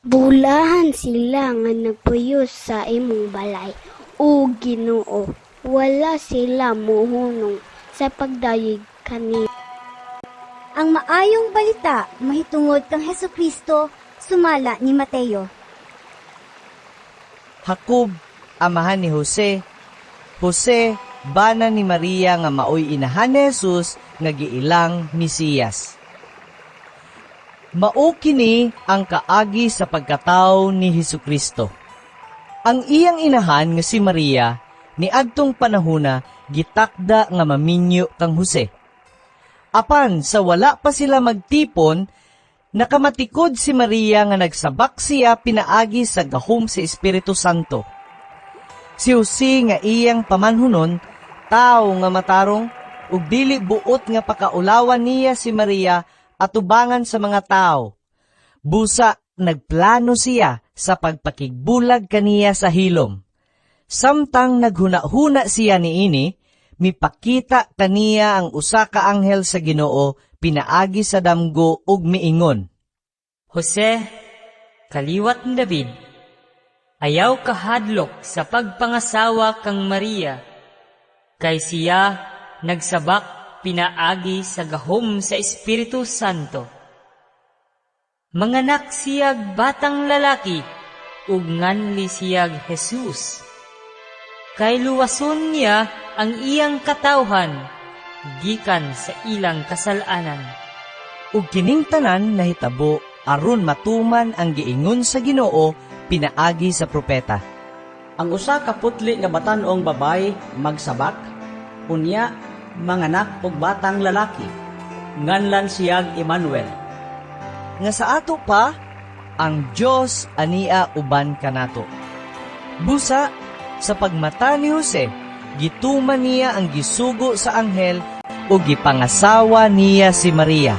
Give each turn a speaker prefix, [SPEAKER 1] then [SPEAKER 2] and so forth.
[SPEAKER 1] Bulahan sila nga nagpuyo sa imong balay, o Ginoo, wala sila mohunong sa pagdayeg kanimo.
[SPEAKER 2] Ang Maayong Balita mahitungod kang Hesukristo sumala ni Mateo.
[SPEAKER 3] Jacob, amahan ni Jose, Jose, bana ni Maria nga maoy inahan ni Jesus nga giilang Mesiyas. Mao kini ang kaagi sa pagkatawo ni Hesukristo. Ang iyang inahan nga si Maria niadtong panahona gitakda nga maminyo kang Jose. Apan sa wala pa sila magtipon, nakamatikod si Maria nga nagsabak siya pinaagi sa gahom sa Espiritu Santo. Si Jose nga iyang pamanhunon, tawo nga matarong, ug dili buot nga pakaulawan niya si Maria atubangan sa mga tao. Busa nagplano siya sa pagpakigbulag kaniya sa hilom. Samtang naghuna-huna siya niini, mipakita kaniya ang usa ka anghel sa Ginoo pinaagi sa damgo ug miingon,
[SPEAKER 4] "Jose, kaliwat ni David, ayaw kahadlok sa pagpangasawa kang Maria, kay siya nagsabak pinaagi sa gahom sa Espiritu Santo. Manganak siyag batang lalaki, ug nganli siyag Jesus. Kay luwason niya ang iyang katawhan, gikan sa ilang kasalanan."
[SPEAKER 3] Ug kining tanan nahitabo aron matuman ang giingon sa Ginoo pinaagi sa propeta.
[SPEAKER 5] "Ang usa ka putli nga batan-ong babayi magsabak, unya manganak og batang lalaki. Nganlan siyag Emmanuel."
[SPEAKER 3] Nga sa ato pa, ang Dios ania uban kanato. Busa sa pagmata ni Jose, gituman niya ang gisugo sa anghel ug gipangasawa niya si Maria.